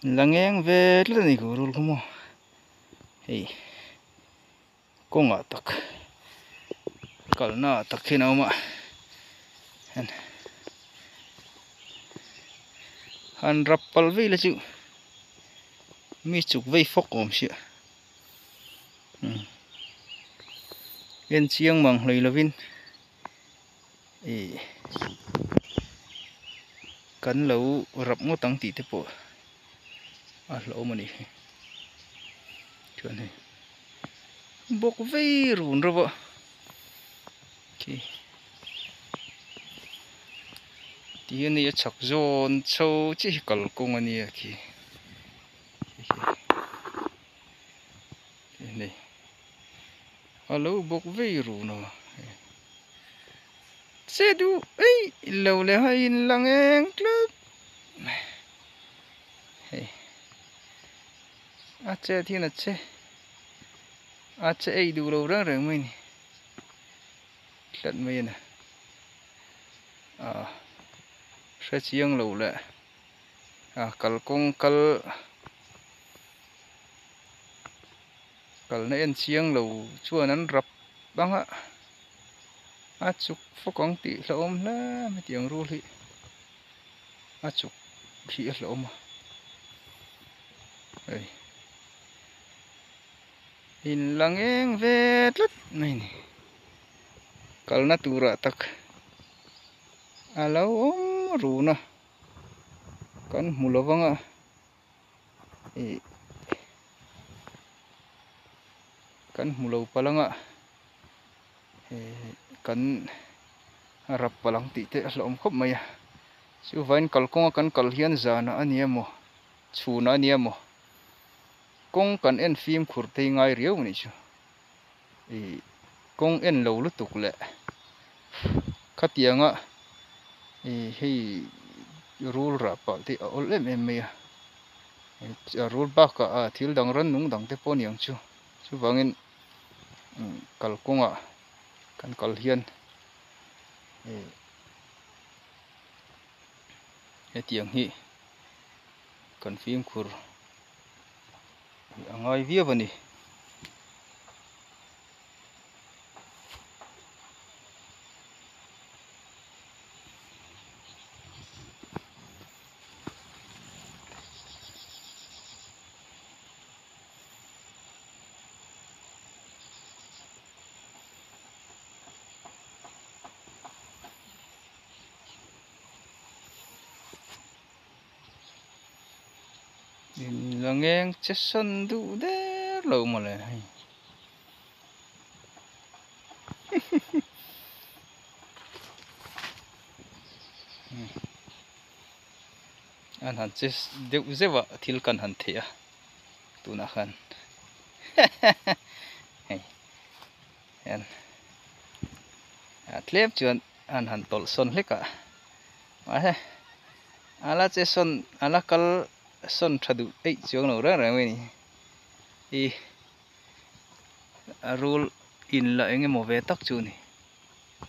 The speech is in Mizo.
La ngeng ve tlat a ni ku rul kha maw hei kawngah tak kalna ah tak hian a awm a han rap palh vei la chu mi chuk vei fawk awm sia en chiang mang hlei lovin Ih kan lo rap ngawt ang tih te pawh a hlauhawm a ni hi chuan hei bawk vei run reuh a khi ti hian hei a chhak zawn chho chiah hi kalkawng a nia khi hei a lo bawk vei run a. Che duh eih lo leh a in lang eng tlat hei a chet hian a che a che eih duh lo reng reng mai a ni tlat mai a ni ah hre chiang lo leh ah kalkawng kal kalna en chiang lo chuan an rap ang a a chuk fawk ang tih hlauhawm hle mai tiang rul hi a chuk hi a hlauhawm a hei in la ngeng ve tlat mai a ni kalna turah tak a lo awm run a kan hmu lo vang a. Ih kan hmu lo palh anga ih kan rap palh ang tih te a hlauhawm khawp mai a chuvain kalkawnga kan kal hian zanah a ni emaw chhunah a ni emaw kawng kan en fimkhur phei ngai riau a nih chu ih kawng en lo lutuk leh khatianga ih hei rul rah pah te a awl em em mai a rul bakah ah thil dang rannung dang te pawh a ni ang chu chuvangin kalkawngah kan kal hian ih hetiang hi kan fimkhur a ngai viau a ni. In la ngeng che sawn duh der lo mawle hei. An han che deuh zeuh a thil kan han theih a tunah khan hei hian tlem chuan an han tawlh sawn hlek a mahse a la che sawn a la kal sawn tha duh eih chuang lo reng reng mai a ni i. A rul in la eng emaw ve tak chu a ni.